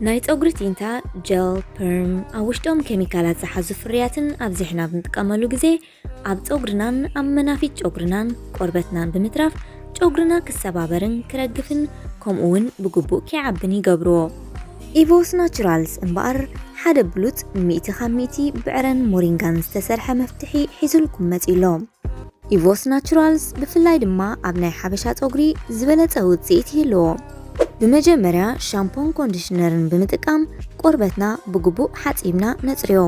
ናይ ጸጉሪ ቲንታ፣ ጀል፣ ፐርም፣ ኣብ ውሽጦም ኬሚካላት ዝሓዙ ፍርያትን ኣብዚሕና ብንጥቀመሉ ግዜ ኣብ ጸጉርናን ኣብ መናፊት ጨጉርናን ቆርበትናን ብምትራፍ ጨጉርና ክሰባበርን ክረግፍን ከምኡ እውን ብግቡእ ከይዓብን ይገብርዎ። ኢቮስ ናቹራልስ እምበኣር ሓደ ብሉጽ ሚእቲ ካብ ሚእቲ ብዕረን ሞሪንጋን ዝተሰርሐ መፍትሒ ሒዙልኩም መጺኡ ኣሎ። ኢቮስ ናቹራልስ ብፍላይ ድማ ኣብ ናይ ሓበሻ ጸጉሪ ዝበለጸ ውጽኢት ይህልዎ። ብመጀመርያ ሻምፖን ኮንዲሽነርን ብምጥቃም ቆርበትና ብግቡእ ሓጺብና ነጽርዮ።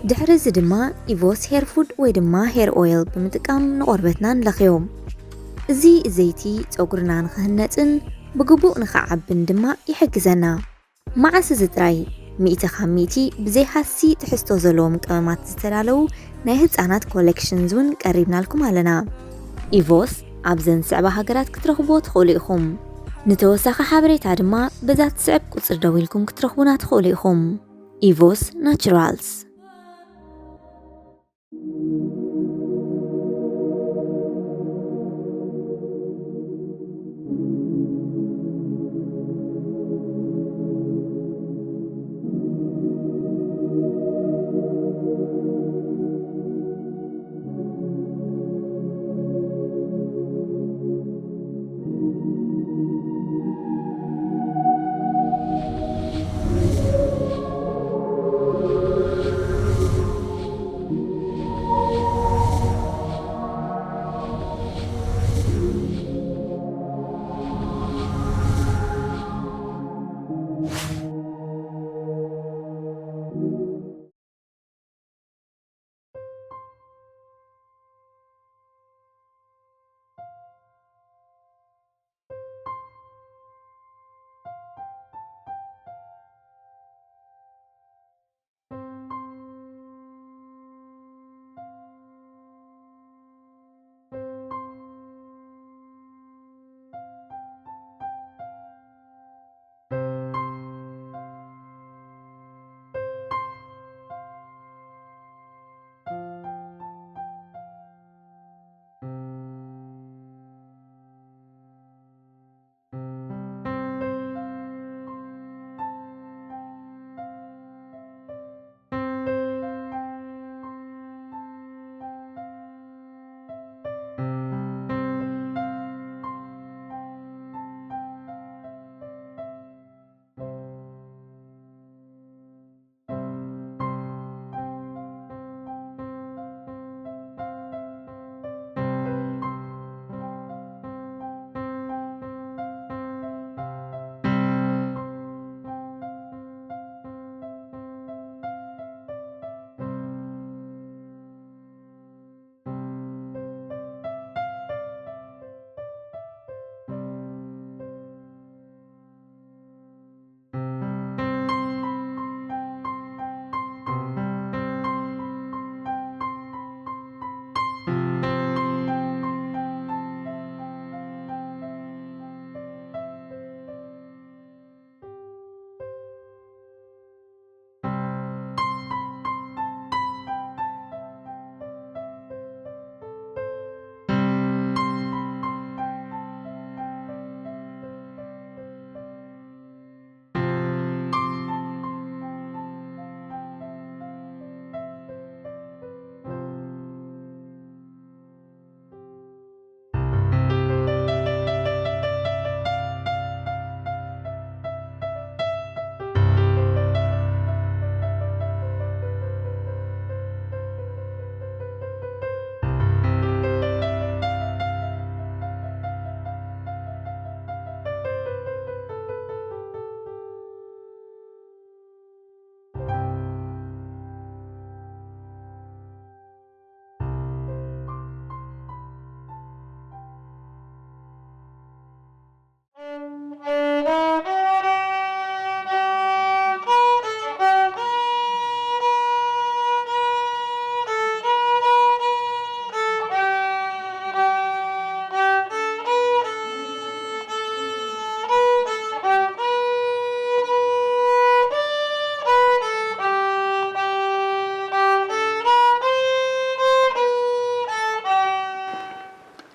ድሕሪ እዚ ድማ ኢቮስ ሄር ፉድ ወይ ድማ ሄር ኦይል ብምጥቃም ንቆርበትና ንለኽዮ። እዚ ዘይቲ ጸጉርና ንኽህነጽን ብግቡእ ንኽዓብን ድማ ይሕግዘና። መዓስ እዚ ጥራይ፣ ሚእቲ ካብ ሚእቲ ብዘይ ሃሲ ትሕዝቶ ዘለዎም ቀመማት ዝተዳለዉ ናይ ህጻናት ኮሌክሽንስ እውን ቀሪብናልኩም ኣለና። ኢቮስ ኣብዘን ዝስዕባ ሃገራት ክትረኽብዎ ትኽእሉ ኢኹም። ንተወሳኺ ሓበሬታ ድማ በዛ ትስዕብ ቁጽሪ ደዊልኩም ክትረኽቡና ትኽእሉ ኢኹም። ኢቮስ ናቹራልስ።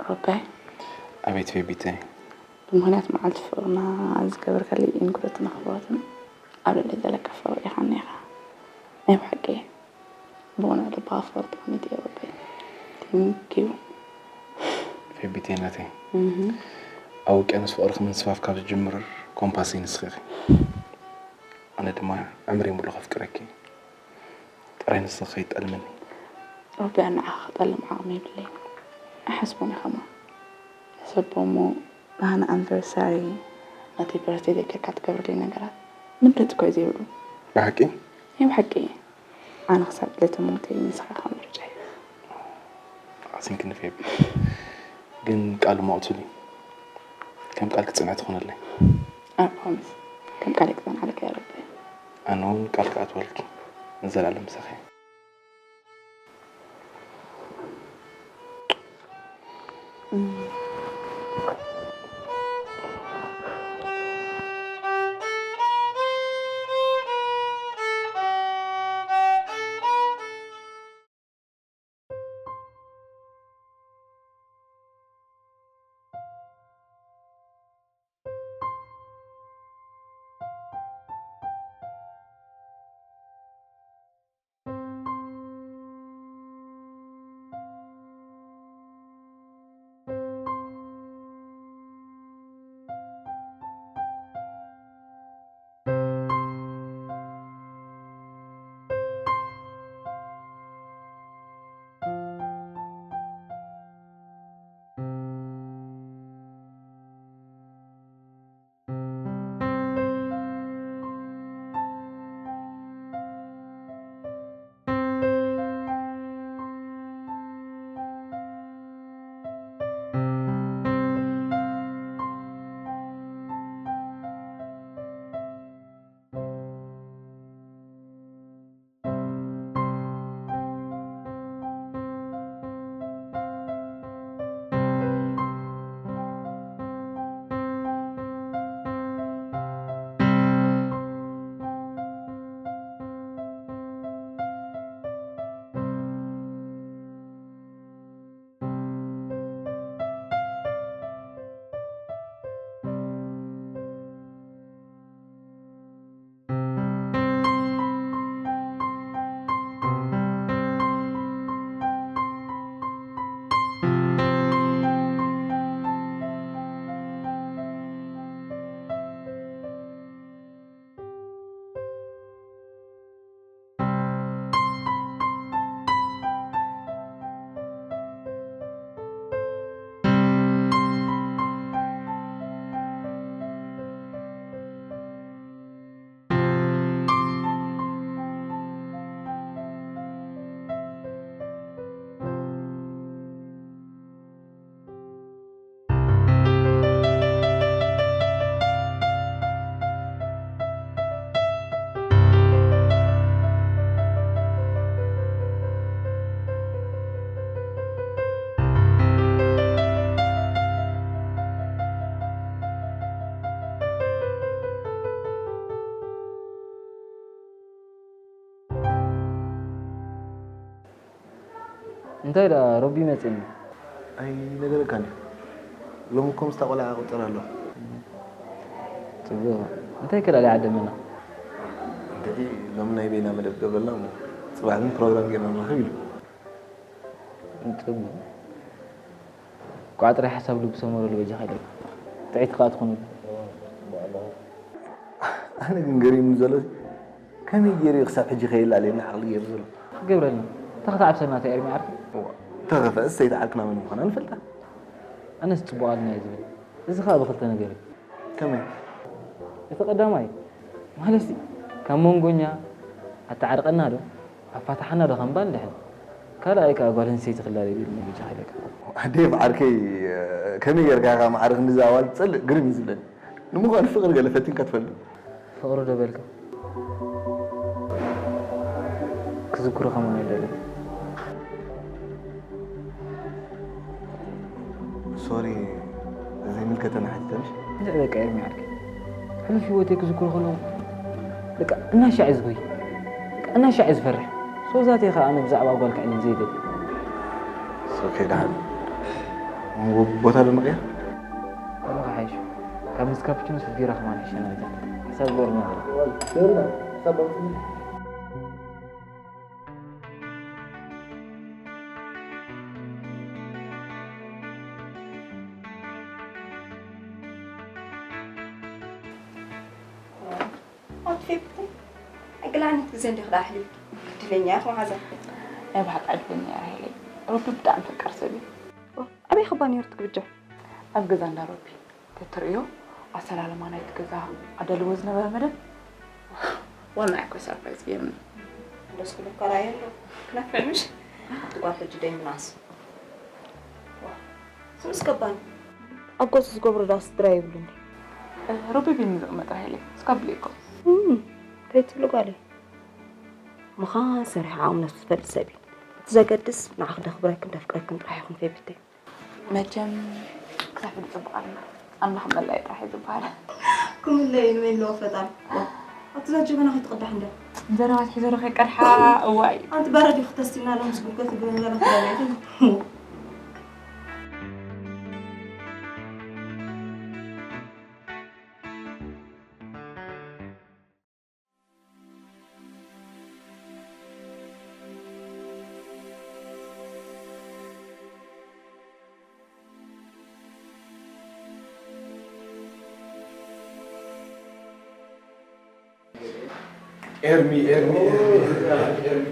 ሮባይ፣ ኣቤት ቤቢተይ። ብምኽንያት መዓልቲ ፍቕርና ዝገበርካለይ እንኮ ተነኽብሮትን ኣብ ልዕሊ ዘለካ ፍቕሪ ኢኻ እኒኻ። ናይ ብሓቂ ብቑኑዕ ልብኻ ፍቕሪ ጠቕሚት እየ ወደይ። Thank you። ፌቢቴ ናተይ፣ ኣብ ውቅያኖስ ፍቕርኺ ምንስፋፍ ካብ ዝጅምር ኮምፓሰይ ንስኺ ኢኺ። ኣነ ድማ ዕምሪ ሙሉእ ከፍቅረኪ፣ ጥራይ ንስኺ ከይትጠልምኒ። ሮቢ፣ ኣነ ንዓኻ ክጠልም ዓቕሚ የብለይን። ኣይሓስቦን እየ ከምኡ። ሕሰቦ እሞ፣ ንሃና ኣኒቨርሳሪ፣ ነቲ በርዝደይ ደቂቕካ ትገብርለይ ነገራት ምልጥ እኮ እዩ ዘይብሉ። ብሓቂ? ናይ ብሓቂ። ኣነ ክሳብ ዕለተ ሞተይ ንስኻ ኢኻ ምርጫይ። ኣሕሲንክኒ ፌቢ። ግን ቃል እሞ ኣእትውለይ። ከም ቃል ክትጽንዒ ትኹንለይ። I promise። ከም ቃለይ ክጸንዓልካ እየ ሮቢ። ኣነ እውን ቃል ክኣትወልኪ። ንዘለኣለም ምሳኺ እየ። እንታይ ደኣ ሮቢ መጺእና? ኣይነገረካን እዩ። ሎሚ እኮ ምስታ ቆልዓ ቁጠር ኣሎ። ጽቡቕ። እንታይ ከላሊ ዓደመና? እንድዒ ሎሚ ናይ በይና መደብ ገብረልና እሞ ጽባሕ ግን ፕሮግራም ጌርና ንራኸብ ኢሉ። ጽቡቕ። ቋዕ ጥራይ ሓሳብ ልቡ ሰመረሉ በጃኻ ኢለካ። ጥዕይቲ ከኣ ትኹን። ኣነ ግን ገሪሙኒ ዘሎ ከመይ ገይሩ እዩ ክሳብ ሕጂ ከየላልየና ዓቕሊ ገይሩ ዘሎ? ክገብረልና። እንተ ክትዓብሰና እታ ኤርሚ ዓርኪ። ተኸፈእስ ሰይቲ ዓርክና መን ምዃና ንፈልጣ። ኣነስ ጽቡቕ ኣልና እየ ዝብል። እዚ ኸኣ ብኽልተ ነገር እዩ። ከመይ? እቲ ቀዳማይ ማለትሲ ካብ መንጎኛ ኣተዓርቀና ዶ ኣፋታሓና ዶ ከምባል ድሕን ካልኣይ ከኣ ጓል ኣንስተይቲ ክላለ ይብል ነቢጃ ኢለካ። ኣዴ መዓርከይ ከመይ ጌርካ ኢኻ መዓረ ክንድዚ ኣዋልድ ትጸልእ ግርም እዩ ዝብለኒ። ንምዃኑ ፍቕሪ ገለ ፈቲንካ ትፈልጥ? ፍቕሪ ዶ በልካ? ክዝክሮ ከማን ኣይደልን። ሶሪ ዘይምልከተና ሓቲተንሽ። እንድዒ በቃ ኤርሚ ዓርከይ ሕሉፍ ህይወተይ ክዝክሮ ከለኹ በቃ እናሻዕ እየ ዝጎይ በቃ እናሻዕ እየ ዝፈርሕ። ሶ ዛት እየ ከኣ ኣነ ብዛዕባ ጓል ክዕልል ዘይደሊ። ሶኬ ደሓን እሞ ቦታ ዶ ንቕየር? ከምኡ ከሓይሽ። ካብ ምስ ካፕቺኖ ሰጊራ ከማን ይሸና። ክሳብ ጎርና። ጎርና። ክሳብ ጎርና። ኣትፌብቲ ዕግላኒት ግዜ እንዲኽ ዳሕሊፍ። ዕድለኛ ኢኹ መሓዛ። ናይ ብሓቂ ዕድለኛ እያ ራሄለይ። ሮቢ ብጣዕሚ ፈቃር ሰብ እዩ። ዋ፣ ኣበይ ኸባ ነይሩ ትግብጃ? ኣብ ገዛ እንዳ ሮቢ። ተትርእዮ ኣሰላልማ ናይቲ ገዛ ኣዳልዎ ዝነበረ መደብ። ዋላ እኮ ሰርፕራይዝ ገይሩኒ። ደስ ክብለካ ራሄሎ። ክነፍዕ ምሽ? ትጓል ሕጂ ደይ ምናስ። ዋ፣ ስምስ ገባኒ። ኣብ ገዛ ዝገብሮ ዳ ስድራ የብሉን። እ፣ ሮቢ ቢኒ ዝቕመጥ ራሄለይ። እስካ ብለይኮ። እም፣ ከይትብሉ ጓለይ። ምዃን ሰሪሑ ዓቕሚ ነብሱ ዝፈልጥ ሰብ እዩ። እቲ ዘገድስ ንዓኺ ደኽብረክን ደፍቅረክን ጥራሕ ይኹን ፌቢተይ። መቸም ክሳብ ሕጂ ጽቡቕ ኣለና። ኣምላኽ መላኢ ጥራሕ እዩ ዝበሃል። ክምለይ ንበይ ኣለዎ ፈጣሪ። ዋ፣ ኣብቲ ዛጀበና ከይትቕዳሕ እንዳ። እንጀራ ኣትሒዘ ዶ ከይቀድሓ? እዋይ። ኣንቲ በረድ እዩ ክተስቲና ሎም ዝጉልበት ግበን ገለ ክዳለይትን። ኤርሚ፣ ኤርሚ፣ ኤርሚ፣ ኤርሚ፣ ኤርሚ።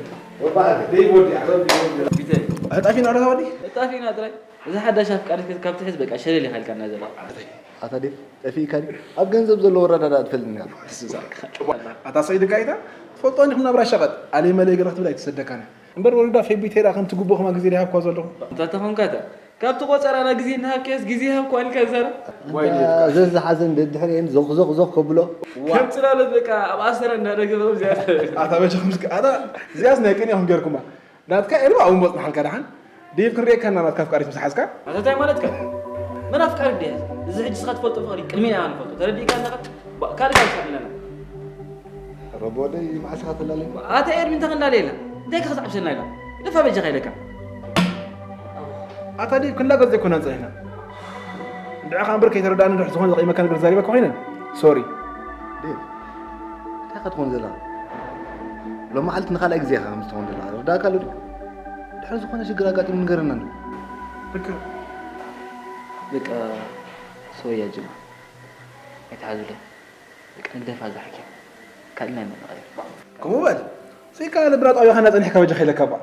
ወባዕድ። ደይ ወዲ፣ ዓረብ ደይ ወዲ። ቢተይ። ኣጣፊና ዶ ወዲ? ኣጣፊና ጥራይ። እዚ ሓዳሽ ኣፍቃሪት ካብ ትሕዝ በቃ ሸለል ኢኻ ኢልካና ዘላ። ኣታ ዴቭ፣ ጠፊእካ ድዩ? ኣብ ገንዘብ ዘሎ ወረዳዳ ትፈልጥኒ ኣለኹ። ኣታ ሰይድ ጋይታ፣ ትፈልጦ እንዲኹም ናብራ ሸቐጥ፣ ኣለይ መለይ ገለ ክትብል ኣይትሰደካን እያ። እምበር ወረዳ ፌቢ ተይራ ከምቲ ግቡእ ከማ ግዜ ዳሃብኳ ዘለኹ። እንተ ተኾንካ እታ፣ ካብቲ ቆጸራና ግዜ እናሃብካዮስ ግዜ ሃብኳ ኢልካ ዝዛረብ? ዋይ ዴቭ፣ ዘዝሓዘን ደድሕሪኤን ዞኽ ዞኽ ዞኽ ከብሎ። ከም ጽላሎት በቃ ኣብ ኣሰረ እናደገፈ እዚኣ። ኣታ በጃኹም እስከ፣ ኣታ እዚኣስ ናይ ቅንያኹም ገርኩማ። ናትካ ኤልባ ኣብኡ ምበጽናሓልካ ደሓን። ዴቭ ክንርእየካ እና ናትካ ኣፍቃሪት ምስ ሓዝካ። ኣታ እንታይ ማለትካ? መን ኣፍቃሪ ድያ? እዚ ሕጂ እስኻ ትፈልጦ ፍቕሪ ቅድሚና ኢና ንፈልጦ። ተረዲእካ ኣለኻ? ባ-፣ ካልእ ካልእ ኣለና። ረቦደይ መዓስ ኢኻ ተላለየና? ኣታ ኤርሚ እንታይ ክንላለየና? እንታይ ኢኻ ክትዓብሰና ኢኻ? ግደፋ በጃኻ ኢለካ። ኣታ ዴቭ ክንላገጽ ዘይኮና ጸኒሕና። እንድዕኻ እምበር ከይተረዳእኒ እንድሕር ዝኾነ ዘቕይመካ ነገር ዛሪበካ ኮይነ፣ ሶሪ። ዴቭ፣ እንታይ ኢኻ ትኾን ዘለኻ? ሎም መዓልቲ ንኻልኣይ ግዜ ኢኻ ከምዚ ትኾን ዘለኻ። ርዳእካ ኣሎ ድዩ? ድሕሪ ዝኾነ ሽግር ኣጋጢሙ ንገረና እንዶ። ልክዕ። በቃ፣ ሶሪ ያ ጅማ። ኣይትሓዙለይ። በቃ፣ ንግደፋ እዛ ሓኪም። ካልእ ናይ መን ንቐይር? ከምኡ በል። ስኢካ ልብና ጣቢኻ እናጸኒሕካ በጃኻ ኢለካ እባ።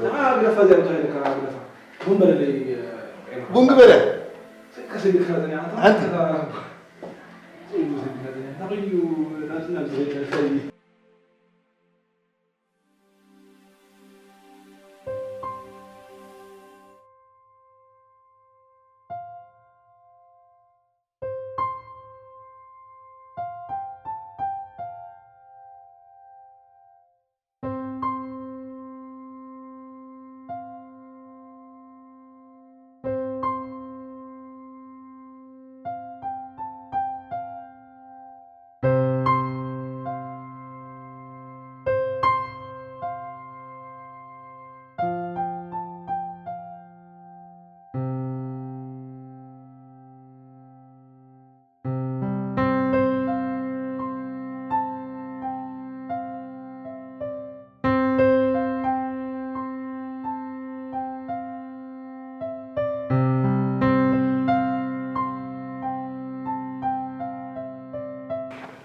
ንዓ ግደፋ እዚኣ በጃኻ ኢለካ ግደፋ። ቡን በለለይ፣ ኤማ። ቡን ግበረ። ስኢካ ሰጊድካ ጸኒሓ። ሓንቲ።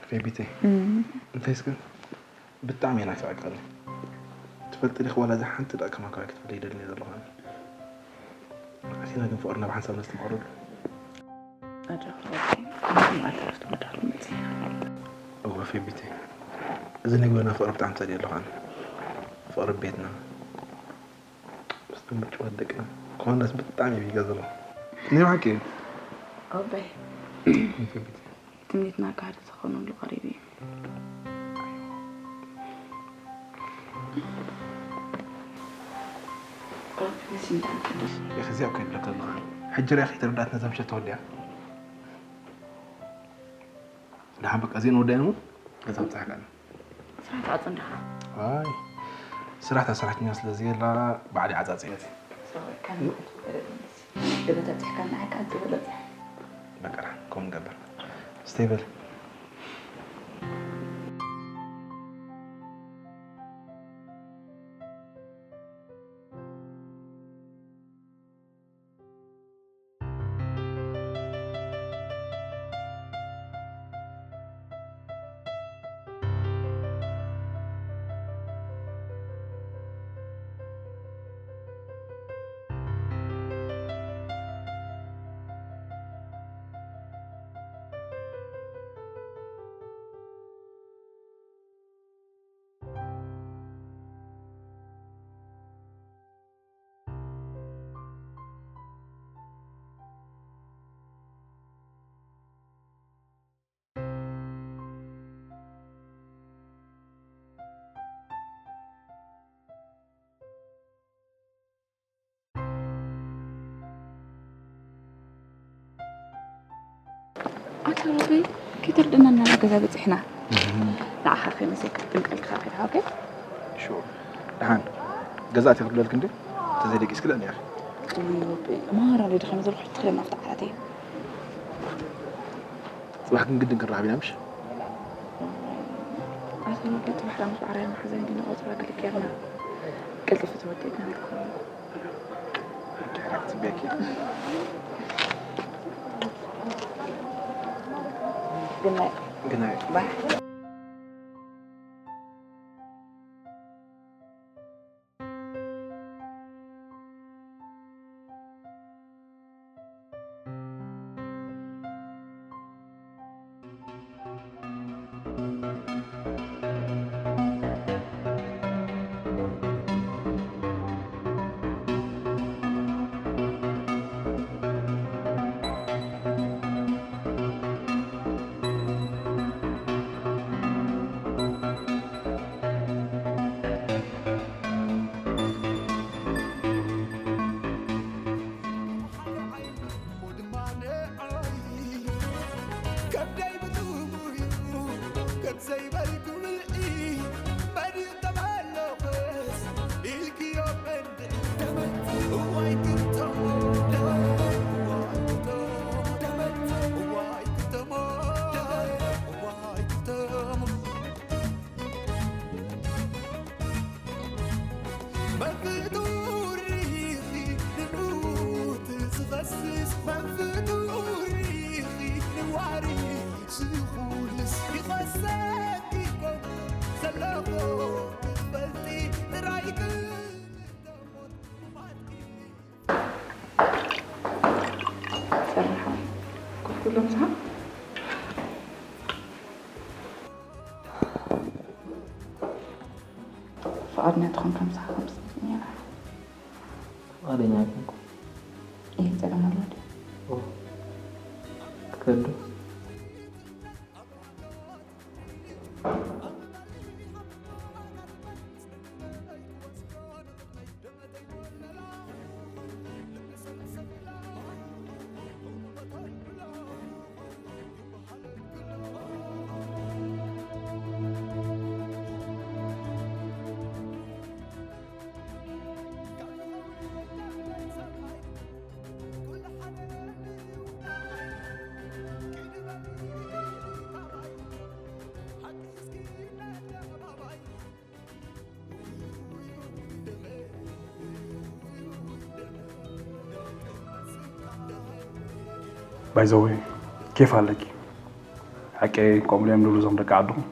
ፌቢተይ፣ እም። እንታይስ ግን ብጣዕሚ እየ ናፊቐኪ። ትፈልጢ ዲኺ፣ ዋላ እዛ ሓንቲ ደኣ ከማን ከማይ ክትብለይ ይደሊ እየ ዘለኹ። ኣቲና ግን ፍቕርና ብሓንሳብ ነስተማቕረሉ። ኣጆኻ ወደይ፣ መዓልቲ ዕረፍቲ መዳፍ መጺና። እወ ፌቢተይ፣ እዚ ናይ ጎደና ፍቕሪ ብጣዕሚ ጸሊኤ ኣለኹ ኣነ። ፍቕሪ ቤትና፣ ምስቶም ምጭዋት ደቅና፣ ኮማንዳስ ብጣዕሚ እየ ቢጋ ዘለኹ። ናይ ብሓቂ እዩ። ኣቦይ። ፌቢተይ። ትምኒትና ጋህዲ ዝኾነሉ ቀሪቡ እዩ። ኢኺ እዚኣ እኮ ይብለካ ኣለኹ። ሕጂ ርኢኺ ተረዳእትና እዛ ምሸት ተወዲኣ። ደሓን በቃ እዚኣ ንወዳእና እሞ ነዛ ምብጻሕ ኣለና። ስራሕ ትዓጽ እንዲኻ? ኣይ፣ ስራሕ እታ ሰራሕተኛ ስለ ዘየላ ባዕለይ ዓጻጽየ። ስራሕ ወይካ ንመዓልቲ ዝበለጸ። ገለ ተብጺሕካ ንዓካ ዝበለጸ። በቃ፣ ከምኡ ንገብር። ስተይ በል። ኣታ ሮቢ፣ ከይተርድእና ናብ ገዛ በጺሕና። ንዓኻ ከይመሰልካ ክትጥንቀልካ ከድሃው ከ? ሹር። ደሓን። ገዛ ኣትየ ክብለልክ እንዴ? ተዘይደቂስክ ለእኒ ኢኺ። ውይ ሮቢ፣ ማራ ለይ ድኻም ዘለኹ ትኽእል ናፍታ ዓራት እየ። ጽባሕ ግን ግድን ክንራኸብ ኢና ምሽ? ኣታ ሮቢ፣ ጽባሕ ዳምስ ብዓራይ መሓዛይ እንዲና ቆጽራ ግልክ ጌርና። ቀልጢፈ ተወዲእና ንልኮ። ግናይ። ግናይ። ባይ። ፍቓድኛ ትኾን ከምሳ ከምስ ነራ። ፍቓደኛ ኣይኮንኩን። ይህ ጸገም ኣሎ ድዩ? ክከዱ። ባይዘወይ ኬፍ ኣለኪ። ሓቀይ ከምኡ እዮም ዝብሉ እዞም ደቂ ዓድኹም።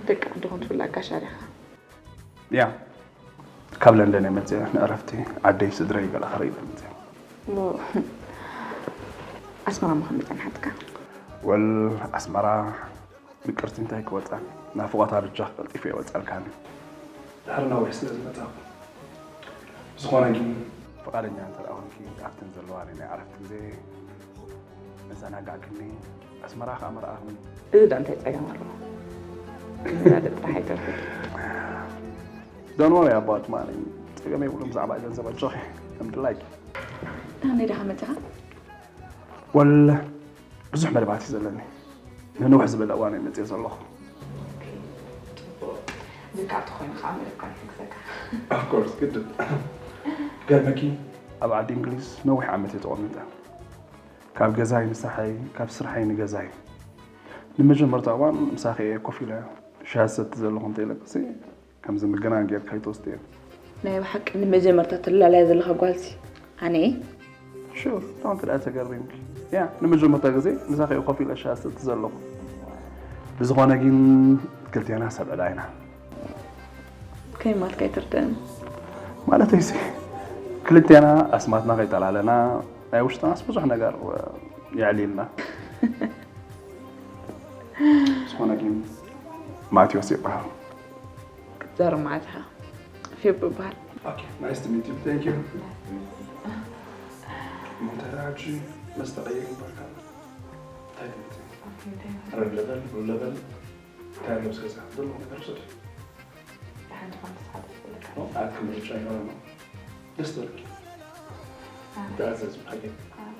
ደቂ ዓድኹም ትብላ ጋሻ ዲኻ? ያ ካብ ለንደን እየ መፅየ ንዕረፍቲ ዓደይ ስድረይ ገለ ክርኢ ኢለ መፅየ። እሞ ኣስመራ ምዃን ምፀንሓትካ? ወል ኣስመራ ምቅርቲ እንታይ ክወፃ ናፍቆታ ብጃ ቀልጢፈ የወፀልካኒ። ድሕሪ ነዊሕ ስለ ዝመፃኹ ዝኾነ ግን ፍቓደኛ እንተ ደኣ ኮንኪ ኣብተን ዘለዋኒ ናይ ዕረፍቲ ግዜ መዘናጋዕክኒ ኣስመራ ከኣ መርኣኽኒ። እዚ ዳ እንታይ ጸገም ኣለዎ? ክንዛደ ጥራሕ ኣይተርፍን። Don't worry about money. ጸገም የብሉን ብዛዕባ ገንዘብ ኣጆኺ። ከምድላይኪ። ናበይ ዳኻ መጺኻ? ወለ ብዙሕ መደባት እዩ ዘለኒ። ንንውሕ ዝበለ እዋን እየ መጺኤ ዘለኹ። ጽቡቕ። ዝካዕ ተኾይኑ ከዓ መልእኽቲ ክሕግዘካ። Of course ግድን። ገርመኪ ኣብ ዓዲ እንግሊዝ ነዊሕ ዓመት እየ ተቐሚጠ። ካብ ገዛይ ንስራሐይ፣ ካብ ስርሐይ ንገዛይ። ንመጀመርታ እዋን ምሳኺ እየ ኮፍ ኢለ ሻሂ ዝሰቲ ዘለኹ እንተኢለክሲ፣ ከምዚ ምገናን ጌርካ ኣይትወስድዮ። ናይ ብሓቂ ንመጀመርታ ትላለያ ዘለኻ ጓልሲ ኣነ እየ። ሹር፣ ቶም ክልኣ ተገሪምኪ። ያ፣ ንመጀመርታ ግዜ ምሳኺ እየ ኮፍ ኢለ ሻሂ ዝሰቲ ዘለኹ። ብዝኾነ ግን ክልቴና ሰብ ዕዳ ኢና። ከመይ ማለትካ ኣይተርድኣንን። ማለተይሲ፣ ክልቴና ኣስማትና ከይጠላለና ናይ ውሽጥናስ ብዙሕ ነገር የዕሊልና። ዝኾነ ግን ማቴዎስ ይበሃል። ዘር መዓልትኻ ፌብ ይበሃል። Okay, nice to meet you. Thank you. እሞ እንታይ ደኣ ሕጂ መስተ ቀይር ይበልካ? እንታይ ትመጽእ? ረብለበል፣ ሩለበል፣ እንታይ ኣሎ ምስ ገዛ? ዘለኹም ነገር ውሰዱ። ሓንቲ ኾን ተስሓ ደስ ትብለካ። ኖ፣ ኣትክም ምርጫ ይኖረና። ደስ ትብለኪ። ኣዎ። ተኣዘዝ፣ ብሓቂ። ኣዎ።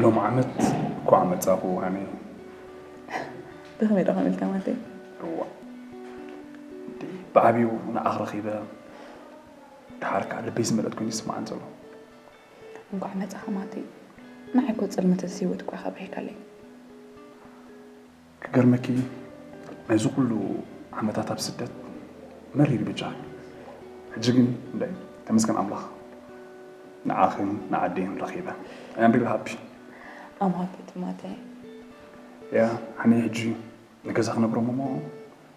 ሎም ዓመት እኳ መጻኹ ሃኒ። ብኸመይ ደኸም ኢልካ ማለተይ? እዋ። እንዴ፣ ብዓብዩ ንዓኽ ረኺበ፣ ደሓር ከኣ ልበይ ዝመልአት ኮይኑ ይስምዓን ዘሎ። እንኳዕ መጻኻ ማለተይ። ንዓይ እኮ ጽልመት እዚ ህይወት እኮ ኢኻ ኣብሪህካለይ። ክገርመኪ፣ ናይዚ ኩሉ ዓመታት ኣብ ስደት መሪር እዩ በጃኺ። ሕጂ ግን እንዳይ ተመስገን ኣምላኽ ንዓኽን ንዓደይን ረኺበ። I am really happy። I'm happy too ማለተይ። ያ፣ ኣነ ሕጂ ንገዛ ክነብሮም እሞ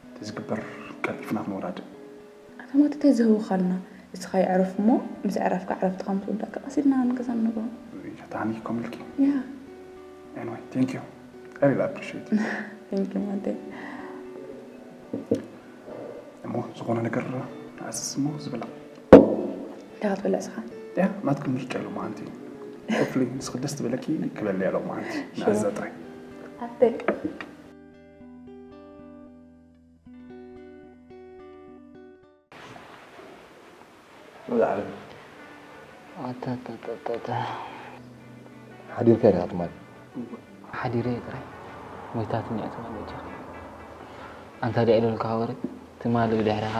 እቲ ዝግበር ቀልጢፍና ክንወዳድእ። ኣታ ማለተይ እንታይ ዝህውኻልና? እስኻ የዕርፍ እሞ ምስ ኣዕረፍካ ዕረፍትኻ ምስ ወዳእካ ቀስ ኢልና ንገዛ ንነብሮ። እታ ሃኒ ከምልኪ። ያ። Anyway, thank you. I really appreciate it. Thank you ማለተይ። እሞ ዝኾነ ነገር ንኣዝዝ እሞ ዝብላዕ። እንታይ ክትበልዕ እስኻ? ያ፣ ናትኪ ምርጫ እዩ ሎማዓንቲ። Hopefully ንስኺ ደስ ዝበለኪ ክበልዕ እየ ሎማዓንቲ። Sure። ንኣዘ ጥራይ። ኣተይ። ኣተተተተተ። ሓዲርካ ኢኻ ትማሊ? ሓዲረ እየ ጥራይ። ሞይታትኒ እያ ትማሊ በጃኻ። ኣንታ ድኣ ኢለልካ ወረ፣ ትማሊ ብድሕሪኻ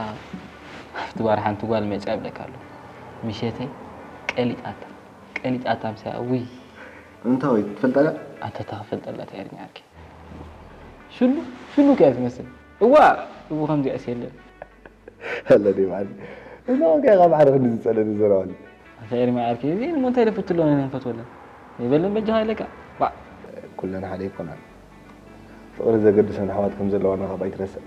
ኣብቲ ባር ሓንቲ ጓል መጺኣ ይብለካ ኣለኹ። ምሸተይ ቀሊጣታ፣ ቀሊጣታ ምሳያ፣ ውይ። እንታይ ወይ ትፈልጣ ድያ? ኣታ እታ ክፈልጠላ እንታይ እያ ዓርከይ? ሽሉ፣ ሽሉ ከ እያ ትመስል። እዋ፣ እቡ ከምዚኣስ የለን። ኣለ ደይ በዓል። እዛ ወገ ካብ ዓረ ክንዲ ዝጸለኒ ዘረባኒ። ኣታ ኤርሚ ዓርከይ፣ እዚ እሞ እንታይ ኢለ ፍትሎ ነን ፈትወለን? ይበለን በጃኻ ኢለካ። ዋ። ኩለን ሓደ ኣይኮናን። ፍቕሪ ዘገድሰን ኣሕዋት ከም ዘለዋና ካብ ኣይትረስዕ።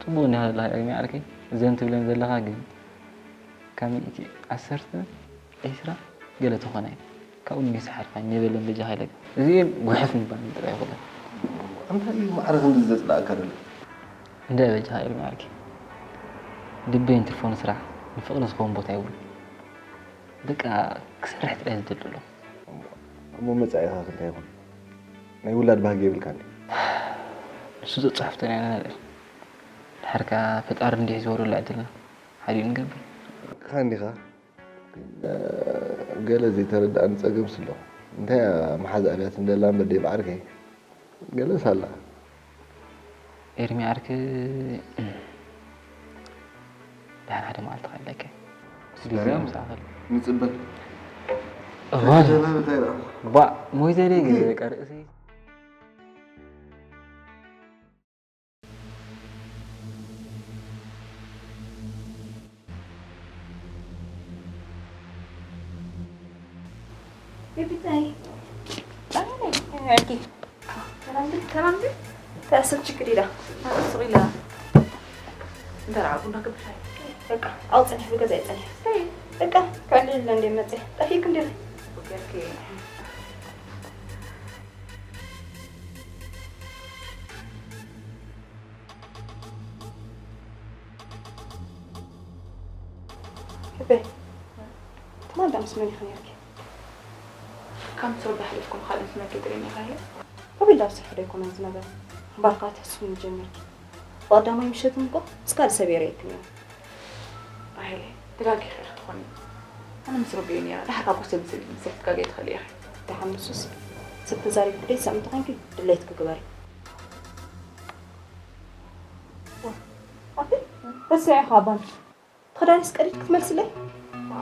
ጽቡቕ እንዲኻ ዘለኻ ኤርሚ ዓርከይ። እዘን ትብለን ዘለኻ ግን ካብ ሚእቲ ዓሰርተ ዒስራ ገለ ተኾና እየን። ካብኡ ንገይሰ ሓልፋ እኔ በለን በጃኻ ኢለካ። እዚኤን ጉሐፍ ምባል ጥራይ ይኹለን። እንታይ እዩ ማዕረ ክንድዚ ዘጽላእካ ዘሎ? እንደ በጃኻ ኤርሚ ዓርኪ፣ ልበይ እንትርፎ ንስራሕ፣ ንፍቕሪ ዝኸውን ቦታ የብሉን። በቃ ክሰርሕ ጥራይ ዝደሊ ኣለኹ። እሞ መጻኢኻ ከ እንታይ ይኹን? ናይ ውላድ ባህጊ የብልካን ድዩ? ንሱ ዘጻሕፍተን ኢና ንርኢ። ድሓር ከኣ ፈጣሪ እንዲሕ ዝበረሉ ዕድልና ሓዲኡ ንገብር። ንስኻ እንዲኻ? ግን፣ እ፣ ገለ ዘይተረድኣኒ ጸገምስ ኣሎ። እንታይ እያ መሓዛ ኣብያት እንደላ እምበር ደይ ብዓርከይ? ገለስ ኣላ። ኤርሚ ዓርኪ፣ እም፣ ደሓን ሓደ መዓልቲ ክዕለካ። ስጋርያ ግዜ ምሳእኽል። ንጽበ። እዋን። ተዛረብ እንታይ ደኣ? ባ፣ ሞይተ ደይ ግን በቃ ርእሰይ። ቤቢታይ፣ ጣዕመይ፣ ከመይ ኣልኪ? ሰላም ድዩ? ሰላም ድዩ? እንታይ ኣሰብ ችግር ኢላ? ኣብ ሱቕ ኢላ። እንተ ደኣ ቡና ክብሻይ። በቃ፣ ኣብኡ ጸኒሕ፣ ብገዛይ ጸኒሕ። እንታይ? በቃ፣ ክዕልል ኢለ እንደ መጽእ። ጠፊእኪ እንደ ኦኬ፣ ኦኬ። ህበይ፣ ትማል ዳ ምስ መን ኢኺ ነይርኪ? ካብ ምስ ረቢ ሓሊፍኩም ካልእ ምስ መን ከይትርእይኒ ኢኻ ኢለ። ኣበይ ዳ ኣብ ስርሒ ዶ ኣይኮነን ዝነበረ? እምበኣር ከኣ ትሕስብኒ ጀሚርኪ። ብቐዳማይ ምሸት እኮ ምስ ካልእ ሰብ እየ ርእየኪ ነይረ። ራሄለይ፣ ተጋጊኺ ኢኺ ትኾኒ። ኣነ ምስ ረቢ እየ ነይረ። ደሓር ካብ ኮስየ ምስ ሰብ ክትጋገይ ትኽእሊ ኢኺ። ደሓን ንሱስ፣ ሰብ ተዛሪብኪ ደይትሰምዒ እንተኾይንኪ ድሌትኪ ግበሪ። ዋ፣ ኣቲ፣ ረሲዐ ኢኻ ባንኪ። ክዳንስ ቀዲድ ክትመልስለይ? ዋ፣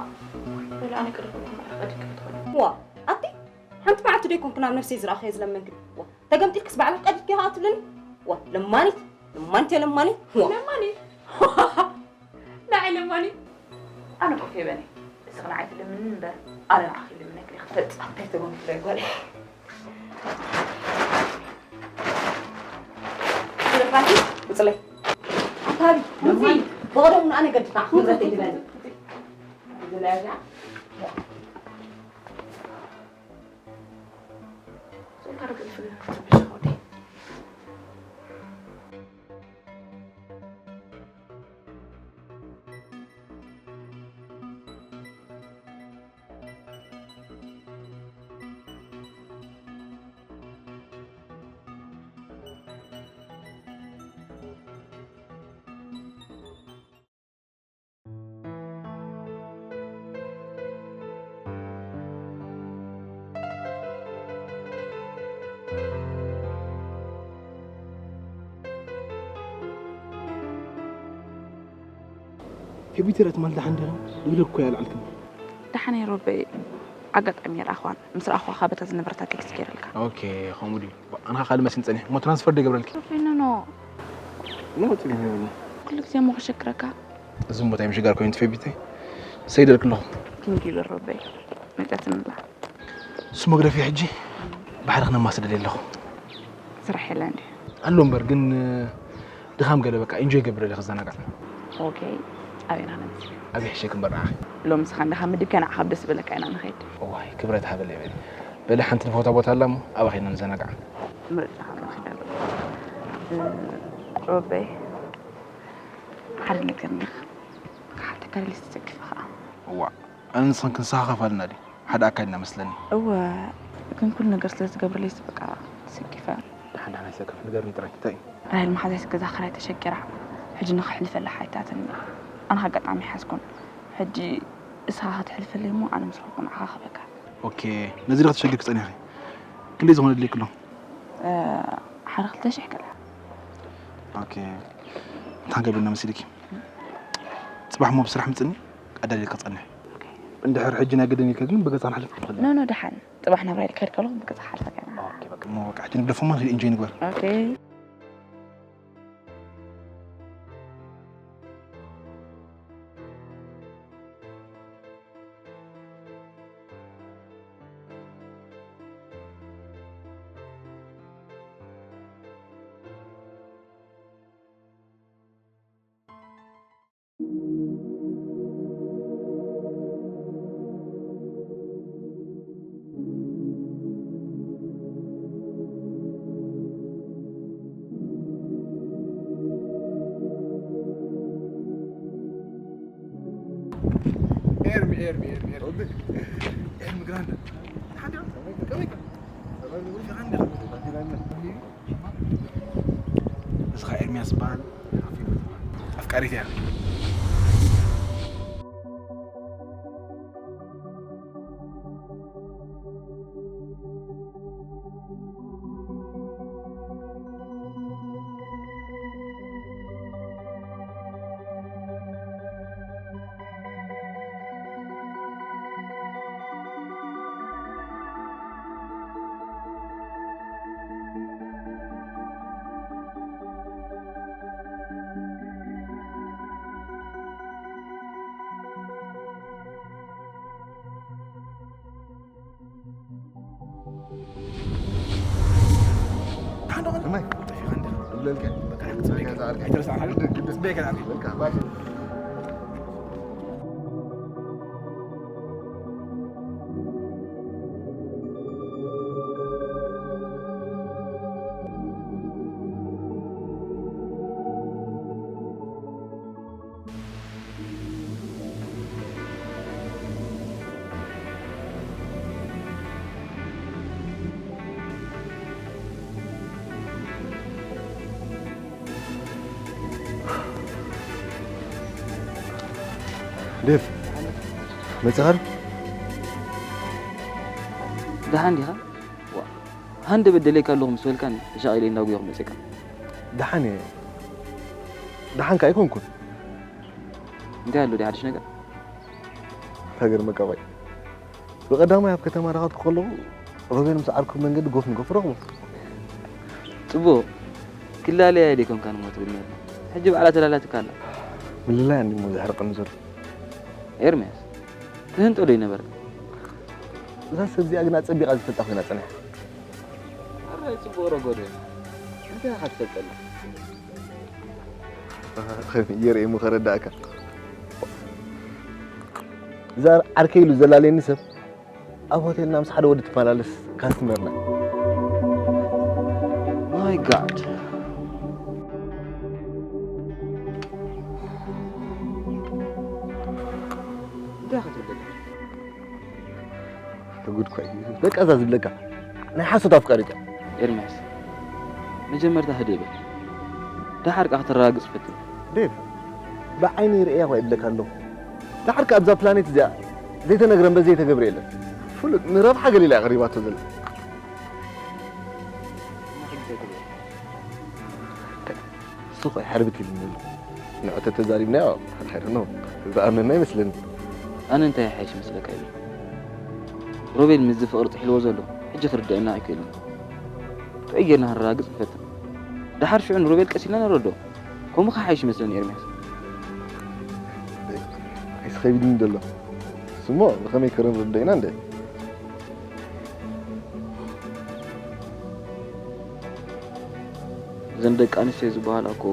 ወላ ኣነ ቀዲድ ክመልስ ቀዲድ ክትኾኒ። ዋ፣ ኣቲ፣ ሓንቲ መዓልቲ ዶ ይኮንኩ ናብ ነፍሰይ ዝረኣኸዮ ዝለመንክኒ? ዋ፣ ተገምጢልክስ ባዕልኺ ቀዲድኪ ኢኻ ትብልኒ? ዋ፣ ለማኒት፣ ለማኒት እየ ለማኒት። ዋ። ለማኒት? ንዓይ ለማኒት? ኣነ ኮፍ የበኒ። እስኺ ንዓይ ትልምኒ እምበር፣ ኣነ ንዓኺ ልምነኪ ክትፈልጢ። ኣታይ ተጎንፍለይ ጓለይ። ስለፋቲ ውፅለይ። ኣታቢ፣ ውፅይ። ብቐደሙ ንኣነ ገድፍና፣ ንብረተይ ትበል። ፌቢተይ ትማል ደሓን ዲኻ? ኢለ እኮ እየ ኣልዓልክኒ። ደሓን እየ ሮበይ። ኣጋጣሚ እየ ረኣኽዋን። ምስ ረኣኽዋ ኸኣ በታ ዝነበረታ ቴክስት ገይረልካ። ኦኬ፣ ከምኡ ድዩ? ኣነ ኸኣ ካልእ መሲሉኒ ጸኒሐ። እሞ ትራንስፈር ዶ ይገብረልኪ? ሮበይ፣ ኖ፣ ኖ። ኖ፣ ጸኒሐ ይብሉ። ኩሉ ግዜ እሞ ክሸግረካ። እዚ እሞ እንታይ ምሽጋር ኮይኑ ፌቢተይ? ሰይደልክ ኣለኹ። ኪንግ ይብል ሮበይ። መጺኣትኒ ኣላ። እሱ መግደፊ ሕጂ ባሕሪ ክነማስል ደልየ ኣለኹ። ስራሕ የለን ድዩ? ኣሎ እምበር ግን ድኻም ገለ በቃ ኢንጆይ ገብር ደለ ክዘናጋዕ። ኦኬ፣ ኣበይና ነምሲ? ኣብ ይሕሸክ እምበር ንዓኺ። ሎሚ ስኻ እንዲኻ መዲብካ ንዓኻ ኣብ ደስ ዝበለካ ኢና ንኸይድ። እዋይ ክብረት ሃበለይ በሊ። በሊ ሓንቲ ንፈውታ ቦታ ኣላ እሞ ኣብኣ ኸይድና ንዘናጋዕ። ምርጫ ሃበለይ። እ፣ ሮበይ፣ ሓደ ነገር እንዲኻ ክሓተካ ደልየ ተሰኪፈ ኸኣ። እዋእ፣ ኣነ ንስኽን ክንሰኻኸፍ ኣለና ድዩ? ሓደ ኣካል ኢና መስለኒ። እወ፣ ግን ኩሉ ነገር ስለ ዝገብረለይ በቃ ተሰኪፈ። ደሓን ደሓን ኣይትሰከፍ፣ ንገርኒ ጥራይ፣ እንታይ እዩ? ራሄል መሓዛይስ ገዛ ክራይ ተሸጊራ፣ ሕጂ ንኸሕልፈላ ሓቲታትኒ። ኣነ ኣጋጣሚ ኣይሓዝኩን። ሕጂ እስኻ ከተሕልፈለይ እሞ ኣነ ምስ ረኹ ንዓኻ ክህበካ። ኦኬ፣ ነዚ ዶ ከተሸግርኪ ጸኒሕኺ? ክንደይ ዝኾነ ኣድልየኪ ኣሎ? እ፣ ሓደ ክልተ ሽሕ ገለ። ኦኬ፣ እንታይ ገቢርና መሲልኪ? ጽባሕ እሞ ብስራሕ ምጽኒ፣ ኣዳልየልካ ክጸንሕ። ኦኬ። እንድሕር ሕጂ ናይ ገደን ኢልካ ግን ብገዛ ክንሓልፍ ንኽእል ኢና። ኖ፣ ኖ፣ ደሓን። ጽባሕ ናብራ ኢልካ ከድካ ኣለኹ ብገዛ ሓልፈካ ኢና። ኦኬ፣ በቃ እሞ በቃ ሕጂ ንግደፎ እሞ ንኺድ ኢንጆይ ንግበር። ኦኬ። ኤርሚ፣ ኤርሚ፣ ኤርሚ። ኤርሚ ግራንደ። ሓደ ከመይ ከ? ግራንደ። እዚ ኸኣ ኤርሚያስ ይበሃል። ኣፍቃሪት እያ። ዴፍ መጽኻል ደሓን ዲኻ? ዋ፣ ሃንደ በደለይካ ኣለኹ ምስ በልካን ተሻቒለ እንዳጉየኹ መጺእካ። ደሓን እየ። ደሓን ከኣ ኣይኮንኩን። እንታይ ኣሎ ድዩ ሓድሽ ነገር? እንታይ ገርመካ ቆይ። ብቐዳማይ ኣብ ከተማ ዳኸድኩ ከለኹ ሮቤል ምስ ዓርኩ መንገዲ ጎፍ ንጎፍ ረኽቦ። ጽቡቕ። ክላለያ ደይኮንካ ንሞ ትብል ነርካ። ሕጂ ባዕላ ተላላትካ ኣላ። ምልላይ ኣንዲሞ ዘሕርቀኒ ዘሎ። ኤርምያስ፣ ትህንጦ ዶ ይነበርካ? እዛ ሰብ እዚኣ ግን ኣጸቢቓ ዝፈልጣ ኮይና ጸኒሓ። ኣረ ጽቡቕ ረጎዶ። እንታይ ኢኻ ትፈልጠላ? የርእሙ ከረዳእካ። እዛ ዓርከይ ኢሉ ዘላለየኒ ሰብ ኣብ ሆቴልና ምስ ሓደ ወዲ ትመላለስ ካስትመርና። My God። እንታይ ክትብል ጉድ እኮ እዩ። በቃ እዛ ዝብለካ ናይ ሓሶት ኣፍቃሪት እያ። ኤርምያስ፣ መጀመርታ ህድእ በል። ደሓር ከኣ ከተረጋግጽ ፈትን። ዴቭ፣ ብዓይነይ ርእያ እኳ ይብለካ ኣለኹ። ደሓር ከኣ ኣብዛ ፕላኔት እዚኣ ዘይተነግረ እምበር ዘይተገብረ የለን። ፍሉጥ ንረብሓ ገሊላ እያ ቀሪባቶ ዘላ። እሱ ኸ ሕርብት ኢሉኒ ኣሎ። ንዑ ተተዛሪብናዮ፣ I don't know፣ ዝኣምነና ኣይመስለኒ። ኣነ እንታይ ይሓይሽ ይመስለካ ኢሉ። ሮቤል ምስዚ ፍቕሪ ጥሒልዎ ዘሎ፣ ሕጂ ክርድአና ኣይክእልን። ጥዑይ ጌርና ክንረጋግጽ ንፈትን። ደሓር ሽዑ ንሮቤል ቀስ ኢልና ነረድኦ። ከምኡ ክሓይሽ ይመስለኒ ኤርምያስ። ኣይስ ኸቢድኒ ዘሎ። እሱሞ ብኸመይ ክርድኦ ኢና እንደ እዘን ደቂ ኣንስትዮ ዝበሃላ እኮ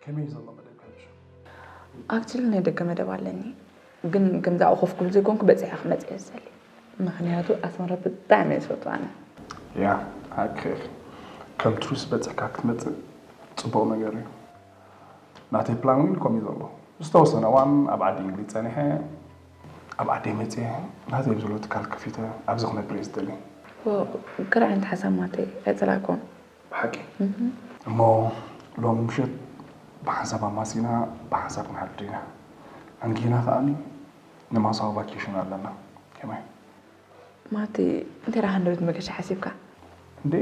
ከመይ ዘሎ መደብ ከብሽ ኣክቹሊ ናይ ደገ መደብ ኣለኒ፣ ግን ከምዚ ኣብኡ ኮፍ ክብል ዘይኮንኩ በፂሐ ክመፅእ እየ ዝደሊ። ምክንያቱ ኣስመራ ብጣዕሚ እየ ዝፈትዋ ኣነ። ያ ሓቅኺ ኢኺ። ከም ቱሪስት በፂሕካ ክትመፅእ ፅቡቕ ነገር እዩ። ናተይ ፕላን እውን ከምኡ እዩ ዘሎ። ዝተወሰነ እዋን ኣብ ዓዲ እንግሊዝ ፀኒሐ ኣብ ዓደይ መፅየ ናተይ ብዝሎ ትካል ከፊተ ኣብዚ ክነብር እየ ዝደሊ። ግርዕንቲ ሓሳብ ማተይ ኣይፀላእኩን። ብሓቂ እሞ ሎም ምሸት ብሓንሳብ ኣማሲና ብሓንሳብ ክንሓድር ኢና። ኣንጊና ከኣ ንማሳዊ ቫኬሽን ኣለና። ከመይ? ማቲ እንታይ ደኣ ሃንደበት መገሻ ሓሲብካ? እንዴ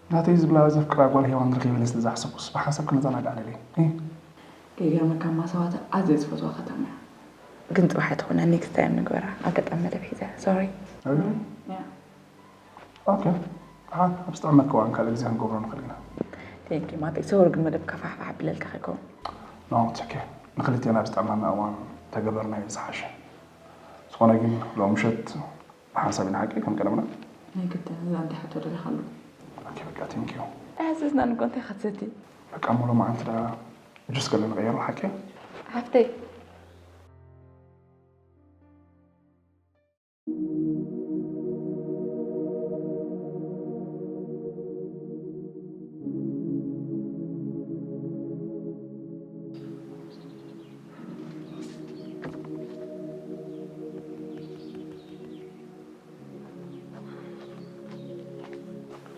ናተይ ዝብላ ዘፍቅራ ጓል ሄዋን ረኺበ ኢለ ስለ ዝሓሰብኩስ ብሓንሳብ ክንዘናጋዕ ደልየ። እይ። ከይገርመካ ማሳዋተ ኣዝየ ዝፈትዋ ከተማ እያ። ግን ጽባሕ ኣይትኹነ ኔክስት ታይም ንግበራ። ኣጋጣሚ መደብ ሒዘ ሶሪ። ኦኬ ደሓን ኣብ ዝጥዕመካ እዋን ካልእ ግዜ ክንገብሮ ንኽእል ኢና። ቴንክ ዩ ማቲ። ሶሪ ግን መደብካ ፋሕፋሕ ኣቢለልካ ከይከውን። ኖ ኢትስ ኦኬ ንኽልቴና ኣብ ዝጥዕመና እዋን ተገበርናዮ ዝሓሸ። ዝኾነ ግን ሎም ምሸት ብሓንሳብ ኢና ሓቂ ከም ቀደምና። ናይ ግድን እዛ እንዲሓቶ ደሊኻ ኣሎ። ኦኬ በቃ ቴንክ ዩ። ኣሕስስና ንጎ እንታይ ክትሰቲ? በቃ እሞ ሎማዓንቲ ደኣ ጁስ ገለ ንቐየሮ ሓቂ። ሓፍተይ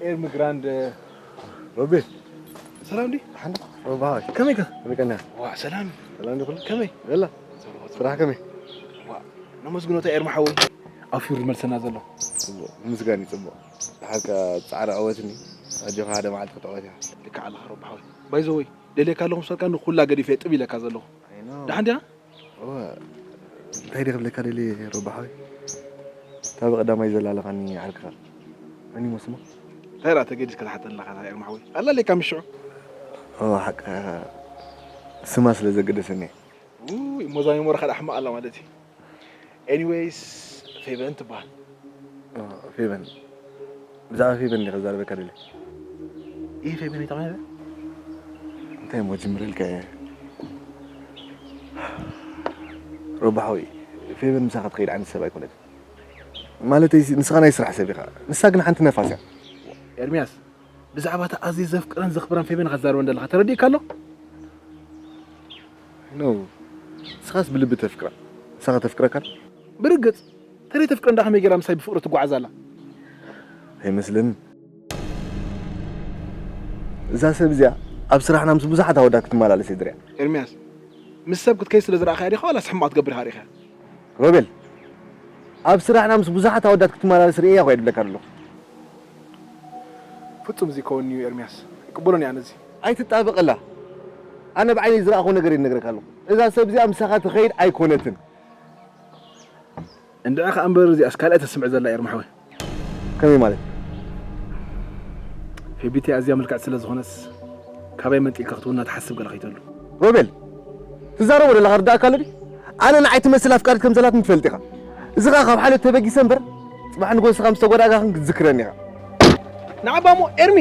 ኤርሚ ግራንድ ሮቤል ሰላም ዲ ሓንዳ ሮባሃይ ከመይ ከ ከመይ ቀና ዋ ሰላም ሰላም ዲ ኩሉ ከመይ በላ ስራሕ ከመይ ዋ ነመስግኖታ ኤርሚ ሓወይ ኣፊሩ ዝመልሰና ዘሎ ጽቡቅ ምስጋኒ ጽቡቅ ሓካ ጻዕሪ ኣወትኒ ኣጆኻ ሓደ መዓልቲ ክትዕወት ኢኻ ልካ ኣለኻ ሮባሃይ ባይዘወይ ደልየካ ኣለኹ ምሰልካ ንኩላ ገዲፈ ጥብ ኢለካ ዘለኹ ደሓን ዲና እወ እንታይ ድየ ክብለካ ደልየ ሮባ ሓወይ እታ ብቐዳማይ ዘላ ኣለኻኒ ዓርክኻ መን ይሞ ስማ እንታይ ደኣ ተገዲስካ ትሓተኒ ኣለኻ እታ ኤርማ ሓወይ ኣላለካ ምሽዑ እወ ሓቅኻ ስማ ስለ ዘገደሰኒ እየ ውይ እሞ እዛ ሜሞራኻ ደኣ ሕማቕ ኣላ ማለት እዩ ኤኒወይስ ፌቨን ትበሃል ፌቨን ብዛዕባ ፌቨን እንዲኻ ዛረበካ ደለ ይህ ፌቨን ይጠቕመ እንታይ እሞ ጅምረልካ እየ ሮባ ሓወይ ፌቨን ምሳኻ ትኸይድ ዓይነት ሰብ ኣይኮነት ማለተይ ንስኻ ናይ ስራሕ ሰብ ኢኻ ንሳ ግን ሓንቲ ነፋስ እያ ኤርሚያስ ብዛዕባ እታ ኣዝየ ዘፍቅረን ዘኽብረን ፌቨን ኢኻ ትዛረበን ዘለኻ ተረዲእካ ኣሎ ኖ ንስኻስ ብልቢ ተፍቅራ ንሳ ከተፍቅረካ ብርግጽ ተለይ ተፍቅረን ዳ ከመይ ገይራ ምሳይ ብፍቅሪ ትጓዓዝ ኣላ ኣይመስለኒ እዛ ሰብ እዚኣ ኣብ ስራሕና ምስ ብዙሓት ኣወዳት ክትመላለስ እየ ዝሪኣ ኤርሚያስ ምስ ሰብ ክትከይ ስለ ዝረኣኻያ ዲኻ ዋላስ ሕማቕ ትገብር ኢኻ ሪእኻያ ሮቤል ኣብ ስራሕና ምስ ብዙሓት ኣወዳት ክትመላለስ ርእየያ እኳ ይድብለካ ኣለኹ ፍጹም እዚ ከውን እዩ ኤርሚያስ ይቅበሎን እያ ነዚ ኣይትጣበቀላ ኣነ ብዓይነይ ዝረኣኹ ነገር ይነግረካ ኣለኹ እዛ ሰብ እዚኣ ምሳኻ ትኸይድ ኣይኮነትን እንድዒ ከኣ እምበር እዚኣስ ካልኣይ ተስምዕ ዘላ እያ ርማሕወ ከመይ ማለት ፌቢቲ ኣዝያ ምልክዕቲ ስለ ዝኾነስ ካበይ መንጢልካ ክትውና ትሓስብ ገለ ከይተሉ ሮቤል ትዛረቦ ዘለኻ ርዳእካ ኣሎ ድዩ ኣነ ንዓይ ትመስል ኣፍቃሪት ከም ዘላትኒ ትፈልጥ ኢኻ እዚ ኸኣ ካብ ሓልዮት ተበጊሰ እምበር ጽባሕ ንጎ ንስኻ ምስ ተጎዳእጋኽን ክትዝክረኒ ኢኻ ንዓባሞ ኤርሚ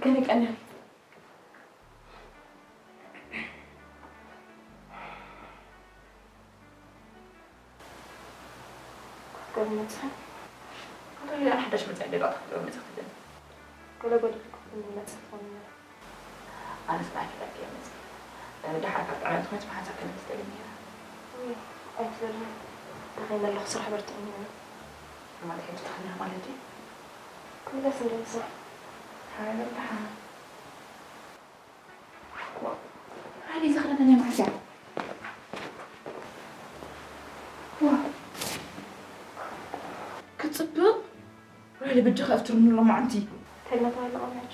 ገለ ቀንያ ክትገብሪ መጽኻ? እንታይ ኢለ ሓዳሽ መጻኢ ደጋ ክትገብሪ መጽኻ ትብለኒ? ገለ ጎዲልኩ ክትብልኒ መጽኻ ትኾኒ ነይሩ። ኣነስ ንዓይ ፈላጊ እየ መጽእ። ደሓር ካብ ጥዕና ዝኾነት ብሓንሳብ ከነምስ ደሊ ነይረ። ኣይትበልኒ። ተኸይነ ኣለኹ ስራሕ በርትዕኒ እየ። ማለት ሕጂ ተኸኒኻ ማለት ድዩ? ክምለስ እንደ ምሳሕ። ሓረ ደሓር። ዓሊ ዝኽረነ ናይ መዓስ እያ? ዋ ክጽብቕ ራሊ በጃኻ እፍትርኒ ሎማዓንቲ ተግናታ ኣለቐም ሕጂ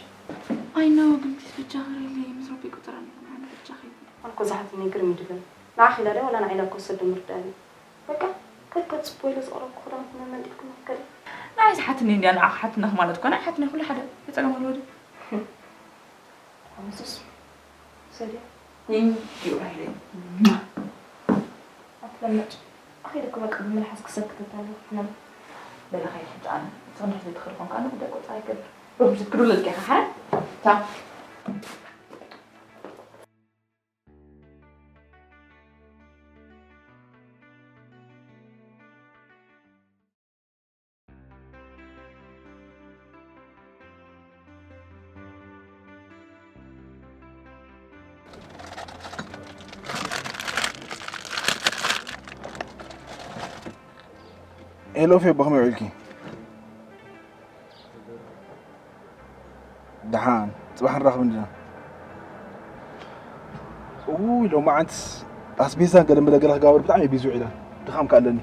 I know ግን ፕሊስ በጃኻ ራሊ ምስ ረቢ ቁጥር ኣለና በጃኻ ኣነ እኮ ዝሓትኒ ግርም ይድብለኒ ንዓኺ ኢላ ድያ ዋላ ንዓይ ኢላ እኮ ሰብ ምርዳእኒ በቃ ከከት ጽቦ ኢለ ዝቐረብኩ ክዳውንቲ መመንጢልኩ መፍቀሪ ንዓይ ዝሓትኒ እንድያ ንዓኻ ሓትናኽ ማለት እኮ ንዓይ ሓትኒ ኩሉ ሓደ የጸገም ኣለዎ ድዩ ኣመሱስ ሰድያ Thank you ራይለይ ኣትለምጭ ኣኺ ደክ በቃ ብምልሓስ ክሰክተት ኣለኹ ሕነም በለ ኸይድ ሕጂ ኣነ ንስኽን ሕዚ ትኽእል ኮንካ ኣነ ጉዳይ ቆፃ ይገብር ሩብ ምሽት ክዱለልኪ ኢኻ ሓረ ቻው ሄሎ ፌቦ ከመይ ውዒልኪ? ጽባሕ ንራኸብ እንዲና። እውይ፣ ሎማዓንትስ ኣስቤዛን ገለ መለ ገለ ክጋብር ብጣዕሚ እየ ቢዚ ውዒለ። ድኻም ከኣ ኣለኒ።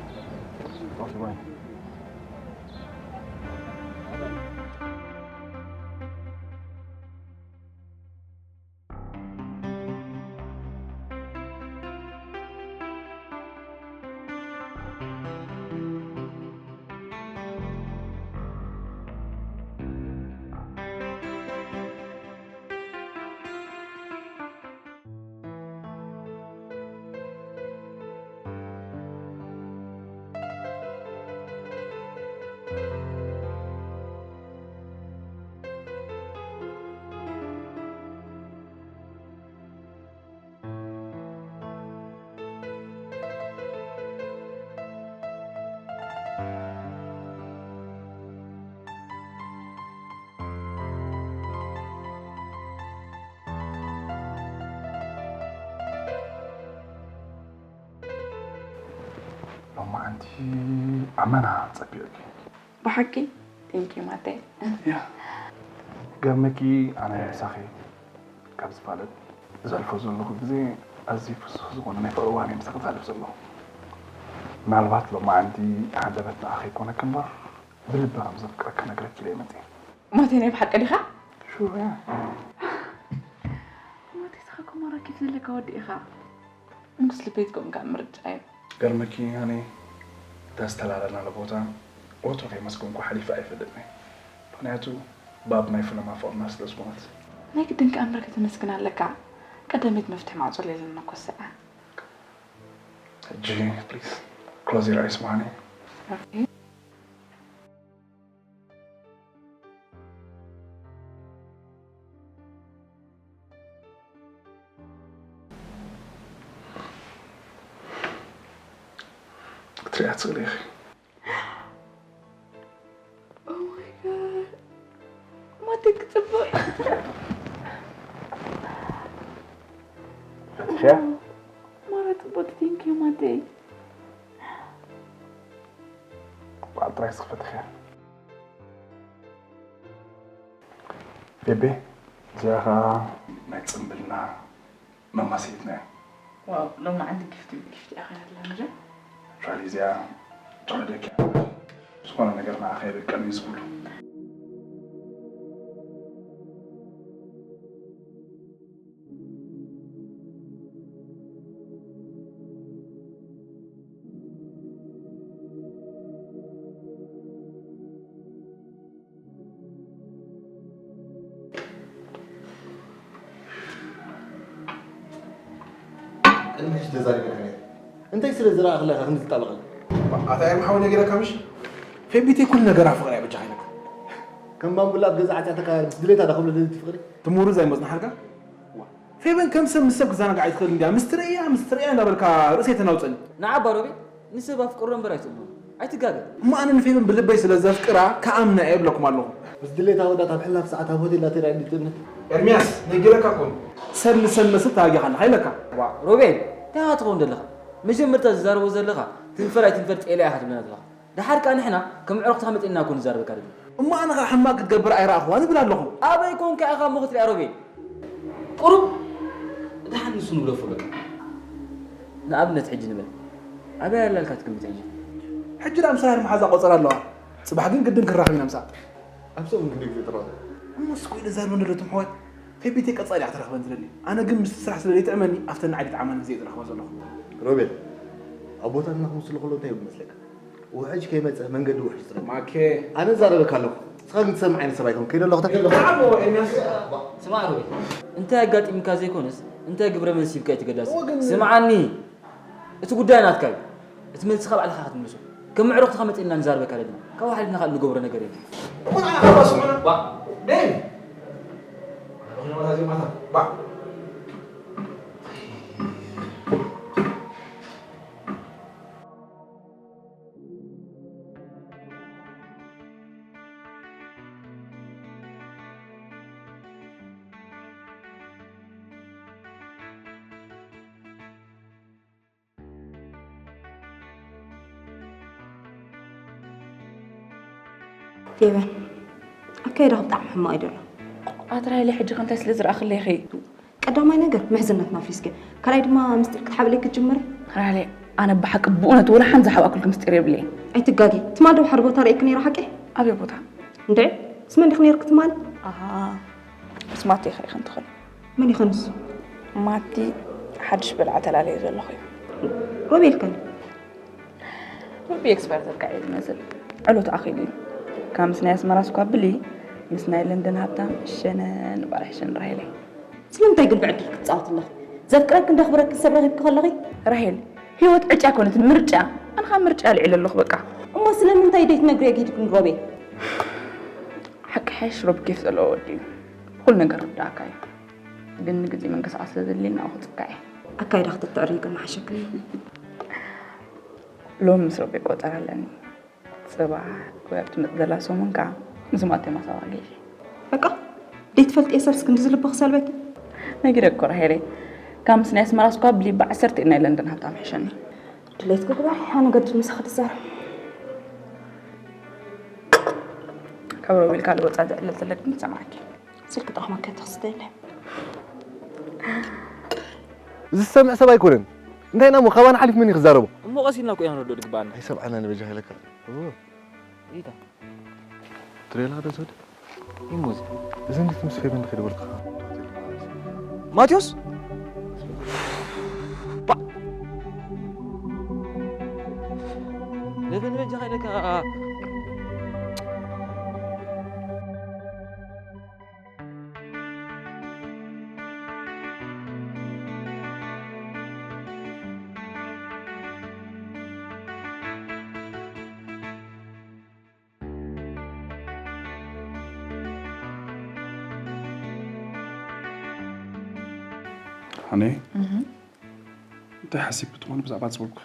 ሎማዓንቲ ኣመና ጸቢቑኪ። ብሓቂ? Thank you ማተይ። ያ፣ ገርመኪ፣ ኣነ ምሳኺ ካብ ዝፋለጥ ዘሕልፎ ዘለኹ ግዜ ኣዝዩ ፍሱህ ዝኾነ ናይ ፍቕሪ እዋን እየ ምሳኺ ዘሕልፍ ዘለኹ። ምናልባት ሎማዓንቲ ሃንደበት ንዓኺ ኣይኮነኪ እምበር ብልቢ ከም ዘፍቅረኪ ክነግረኪ ኢለ እየ መጺአ። ማተይ፣ ናይ ብሓቂ ዲኻ? ሹር እያ። ማተይ፣ ንስኻ እኮ ማራ ኬፍ ዘለካ ወዲ ኢኻ። ንስ ልቤት ከምኡ ከኣ ምርጫ እዩ። ገርመኪ፣ ኣነ እታ ዝተላለናሉ ቦታ ወትሩ ከየመስገንኩ ሓሊፈ ኣይፈልጥን እየ። ምኽንያቱ ባብ ናይ ፈለማ ፍቕርና ስለ ዝኾነት። ናይ ግድን ከኣ እምበር ከተመስግን ኣለካ። ቀዳመይቲ መፍትሒ ማዕጾ ለለና እኮ ሰኣ። ሕጂ ፕሊዝ፣ close your eyes ማኒ። ኦኬ። ክትሪኣ ትኽእሊ ኢኺ። Oh my God። ማቴ ክጽብቕ እዩ። ፈትሕያ? ማራ ጽብቕቲ፣ thank you ማቴ። በዓል ጥራይ እስኪ ፈትሕያ። ቤቤ፣ እዚኣ ኸዓ ናይ ጽምብልና መማሰይትና እያ። ዋው፣ ሎማዓንቲ ጊፍቲ ብጊፍቲ እያ ኮይና ኣላ ምድሪ። ራሊ እዚኣ ትዕደኪ እያ። ዝኾነ ነገር ንዓኻ የበቅዕን እዩ ዝብሉ። ቅድሚ ሕጂ ተዛሪበካ ነይረ። እንታይ ስለ ዝረኣኽላ ኢኻ ከምዚ ትጣበቐላ? ኣታ ኤርሚ ሓወይ ነጊረካ ምሽ? ፌቢተይ ኩሉ ነገራ ፍቕሪ እያ በጃኻ ኢለካ። ከም ባምቡላ ኣብ ገዛ ዓጽያተካ ምስ ድሌታ ዳ ክብሎ ደሊቲ ፍቕሪ? ትምውርዝ ኣይመጽናሓልካ? ዋ፣ ፌበን ከም ሰብ ምስ ሰብ ክዘናጋዕ ኣይትኽእል እንድያ። ምስ ትርእያ፣ ምስ ትርእያ እንዳበልካ ርእሰይ ተናውጸኒ። ንዓ ኣባ ሮቤል፣ ንሰብ ኣፍቅሮ እምበር ኣይትእመኖ። ኣይትጋገ። እሞ ኣነ ንፌበን ብልበይ ስለ ዘፍቅራ ክኣምና እየ እብለኩም ኣለኹ። ምስ ድሌታ ወዳት ኣብ ሕላፍ ሰዓት ኣብ ሆቴል ኣትያ ራእይ ትእምት። ኤርሚያስ፣ ነጊረካ እኮ። ሰብ ንሰብ መስል ተሃጊኻ ኣለኻ ኢለካ። ዋ፣ ሮቤል፣ እንታይ ኢኻ ትኸውን ዘለኻ? መጀመርታ ዝዛረቦ ዘለኻ ትንፈር ኣይትንፈር ጤል ኢኻ ትብለና ዘለኻ። ደሓር ከኣ ንሕና ከም ኣዕሩኽትኻ መጺእና እኮ ንዛረበካ ዘለና። እሞ ኣነ ኸኣ ሕማቕ ክትገብር ኣይረኣኹዋን እብል ኣለኹ። ኣበይ ኮንካ ኢኻ እሞ ክትሪኣ ሮቤል? ቁሩብ ደሓን ንሱ ንግደፎ በቃ። ንኣብነት ሕጂ ንበል፣ ኣበይ ኣላ ኢልካ ትግምት ሕጂ? ሕጂ ደኣ ምስ ራሄል መሓዛ ቆጸራ ኣለዋ። ጽባሕ ግን ግድን ክራኸብ ኢና ምስኣ። ኣብ ሰሙን ክንደይ ግዜ ትራኸቡ? እሞ እስኮ ኢለ ዛርበን ዘሎ እቶም ኣሕዋት። ፌቢተይ ቀጻሊ እያ ክትረኽበን ትደሊ። ኣነ ግን ምስቲ ስራሕ ስለ ዘይጥዕመኒ ኣብተን ንዓይ ዝጥዓማኒ ግዜ እየ ዝረኽባ ዘለኹ። ሮቤል፣ ኣብ ቦታ ንኽምስሉ ከሎ እንታይ ይመስለካ? ውሕጅ ከይመጸ መንገዲ ውሕጅ ጽረግ። ማኬ። ኣነ እዛረበካ ኣለኹ። ንስኻ ግን ትሰምዕ ዓይነት ሰብ ኣይኮንካ። ከይደ ኣለኹ። ተኸይደ ኣለኹ። ብራቮ ኤርሚያስ። ስማዕ ሮቤል፣ እንታይ ኣጋጢምካ ዘይኮነስ እንታይ ግብረ መልሲ ሂብካ እዩ ተገዳሲ። እወ ግን ስምዓኒ፣ እቲ ጉዳይ ናትካ እዩ። እቲ መልስኻ ባዕልኻ ክትምልሶ። ከም ኣዕሩኽትኻ መጺእና ንዛረበካ ኣለና። ካብኡ ሓሊፍና ካልእ ንገብሮ ነገር የለን። እሞ ንዓኻ እባ ስምዑና። ዋ። ደን። ኣዕሩኽና ወላ ዜማታት። ባ። ፌበን፣ ኣካይዳኹም ብጣዕሚ ሕማቕ እዩ ዘሎ። ኣትራይለ ሕጂ ከንታይ ስለ ዝረኣኽለይ ኸይዱ? ቀዳማይ ነገር ምሕዝነትና ኣፍሪስኪ፣ ካልኣይ ድማ ምስጢር ክትሓብለይ ክትጅምሪ። ራህለ፣ ኣነ ብሓቂ ብእውነት ወላ ሓንቲ ዝሓብኣኩልኪ ምስጢር የብለይን። ኣይትጋጊ። ትማል ዶ ሓደ ቦታ ርእየኪ ነይረ ሓቂ? ኣበይ ቦታ? እንድዒ፣ ምስ መን ዲኺ ነይርኪ ትማል? ኣሃ፣ ምስ ማቲ ኢኻ ኢኺ እንትኾን። መን ኢኻ ንሱ? ማቲ ሓድሽ በልዓ ተላለየ ዘለኹ እዩ። ሮቤል ከን? ሮቢ ኤክስፐርት በቃ እዩ ዝመስል። ዕሉት ኣኺሉ እዩ። ካብ ምስ ናይ ኣስመራ ስኳ ብሊ፣ ምስ ናይ ለንደን ሃብታም ሸነን ባርሕ ሸን ራሄለይ። ስለምንታይ ግን ብዕድል ክትጻወት ኣለኺ? ዘፍቅረክን ዘኽብረክን ሰብ ረኺብኪ ከለኺ? ራሄል፣ ህይወት ዕጫ ኣይኮነትን፣ ምርጫ። ኣነ ኸኣ ምርጫ ኣልዒለ ኣለኹ በቃ። እሞ ስለምንታይ ደይትነግርዮ ጊድክን ሮቤል? ሓቂ ሓይሽ ሮቢ ኬፍ ዘለዎ ወዲ እዩ። ብኹሉ ነገር ርዳእካ እዩ። ግን ንግዜ መንቀሳቐሲ ስለ ዘድልየኒ ናብኡ ክጽጋዕ እየ። ኣካይዳ ክትትዕርዩ ግን ምሓሸክን። ሎሚ ምስ ሮቢ ቆጸራ ኣለኒ። ጽባሕ ወይ ኣብ ትመጽእ ዘላ ሰሙን ከኣ ምስ ማቴ ማሳዋ ገይሽ። በቃ ደይትፈልጥዮ ሰብስ ክንድዚ ልቢ ክሰልበኪ? ነጊረኪ እኮ ራሄለይ። ካብ ምስ ናይ ኣስመራ ስኳ ብሊባ ዓሰርተ ናይ ለንደን ሃብታም ይሕሸኒ። ድሌትኪ ግበሪ፣ ኣነ ገድል ምሳኺ ክዛረብ። ካብ ሮቤል ካልእ ወጻኢ ዝዕለል ዘለኪ ምሰማዕኪ። ስልኪ ጠቕመኪ ተኽስተ የለን። ዝሰምዕ ሰብ ኣይኮነን። እንታይ ኢና እሞ ካባና ሓሊፍ መን እዩ ክዛረቦ? እሞ ቀስ ኢልና እኮ ኢና ክንርድኦ ዝግባኣና። ኣይሰምዓናን በጃ ኢለካ። እዎ። ኢታ። ትሬላ ዶ ዘውድ? ይሙዝ። እዚ እንዴት ምስ ፌበን ከይደ በልካ? ማቴዎስ? ባ- ለበን በጃ ከይደካ። ሃኒ እንታይ ሓሲብ ትኾን ብዛዕባ ዝበልኩ?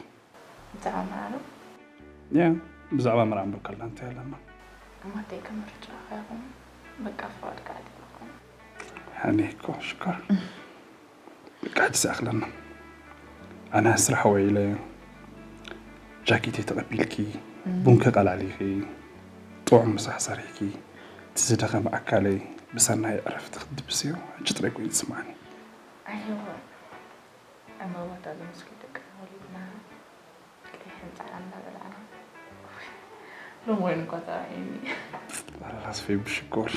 ብዛዕባ መርዓ ዶ? ያ ብዛዕባ መርዓ እምበር ካልእ እንታይ ኣለና? ማተይ ከምርጫ ኸይኹም በቃ ፍቓድካ ኣዲኹም። ሃኒ እኮ ሽኮር በቃ ሕጂ ዝኣኽለና ኣነ ስራሕ ወይ ኢለ ጃኬተይ ተቐቢልኪ ቡንኪ ቀላሊኺ ጥዑም ምሳሕ ሰሪሕኪ እቲ ዝደኸመ ኣካለይ ብሰናይ ዕረፍቲ ክትድብስዮ ሕጂ ጥራይ ኮይኑ ዝስምዓኒ። ኣየወ ዕምበባታት ዝመስሉ ደቂ ወሊድና ቀይሕን ጻዕዳን እንዳበላዕና ሎሚ ወይን እኳ ተራእዩኒ። ኣረ ኣስፈይ ብሽኮር።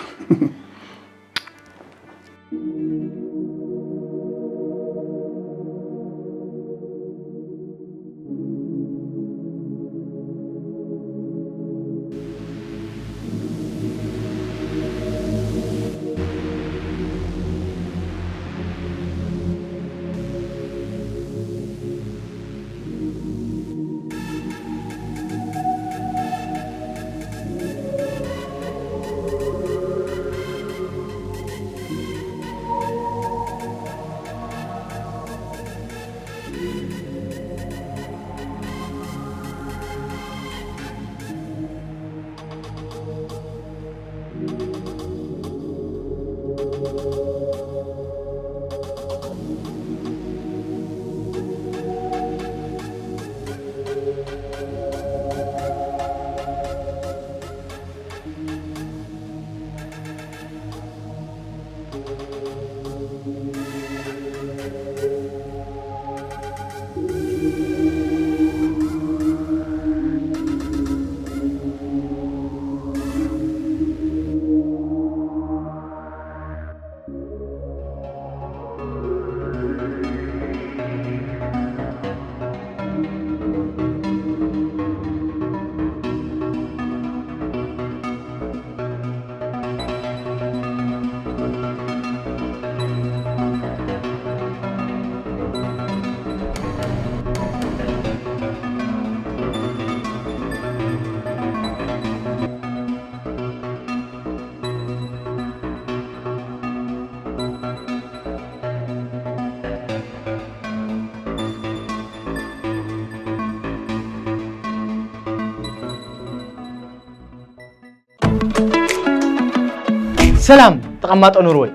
ሰላም ተቐማጦ ኖርወይ።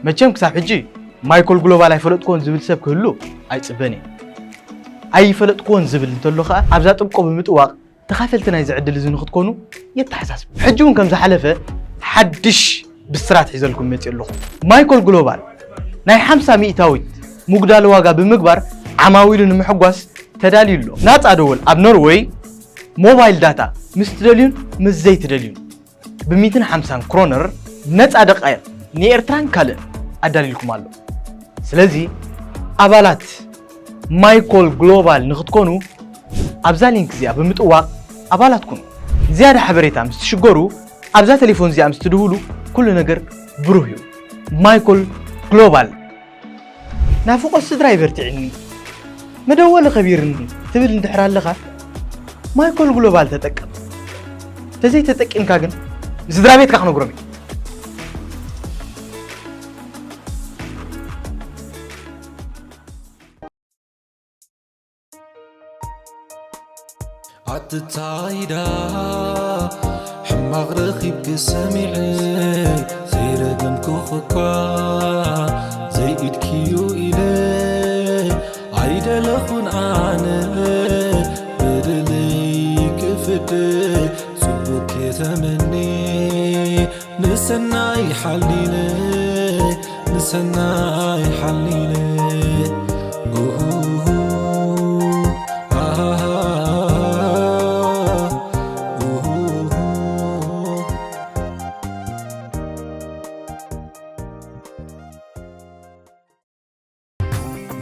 መቸም ክሳብ ሕጂ ማይኮል ግሎባል ኣይፈለጥክዎን ዝብል ሰብ ክህሉ ኣይጽበን እየ። ኣይፈለጥክዎን ዝብል እንተሎ ከኣ ኣብዛ ጥብቆ ብምጥዋቕ ተኻፈልቲ ናይዚ ዕድል እዚ ንክትኮኑ የተሓሳስብ። ሕጂ እውን ከም ዝሓለፈ ሓድሽ ብስራት ሒዘልኩም መፅእ ኣለኹ። ማይኮል ግሎባል ናይ ሓምሳ ሚእታዊት ምጉዳል ዋጋ ብምግባር ዓማዊሉ ንምሕጓስ ተዳልዩ ኣሎ። ናፃ ደወል ኣብ ኖርወይ ሞባይል ዳታ ምስ ትደልዩን ምስ ዘይትደልዩን ብሚትን ሓምሳን ክሮነር ነፃ ደቃይቕ ንኤርትራን ካልእን ኣዳልዩልኩም ኣሎ። ስለዚ ኣባላት ማይኮል ግሎባል ንክትኮኑ ኣብዛ ሊንክ እዚኣ ብምጥዋቕ ኣባላት ኩኑ። ዝያዳ ሓበሬታ ምስ ትሽገሩ ኣብዛ ቴሌፎን እዚኣ ምስ ትድውሉ ኩሉ ነገር ብሩህ እዩ። ማይኮል ግሎባል ናፍቆት ስድራ ይበርትዕኒ፣ መደወሊ ከቢርኒ ትብል እንድሕር ኣለኻ ማይኮል ግሎባል ተጠቀም። ተዘይተጠቂምካ ግን ንስድራ ቤትካ ክነግሮም እዩ። ኣትታይዳ ሕማቕ ረኺብኪ ሰሚዐ ዘይረገምኩኺ እኳ ዘይኢድኪዩ ኢለ ኣይደለኹን ኣነ በደለይ ክፍደ ጽቡቕ ተመኒ ንሰናይ ሓሊለ ንሰናይ ሓሊለ ኡሁሁ ኣሃሃ ኡሁሁ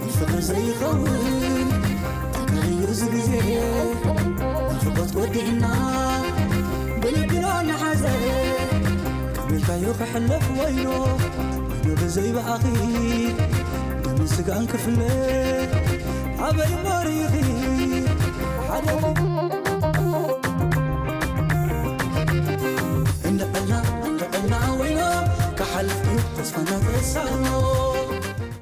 ንፍቕሪ ዘይኸውን ተጋይዩ እዚ ግዜ ናፍቖት ወዲእና ብልብና ንሓዘ ከቢርካዮ ክሕለፍ ወይኖ ወይኖ ብዘይ ብኣኺ ደምን ስጋን ክፍለ ኣበይ እሞ ርኢኺ ሓደ እንዕልና እንዕልና ወይኖ ክሓልፍ እዩ ተስፋና ተሳኖ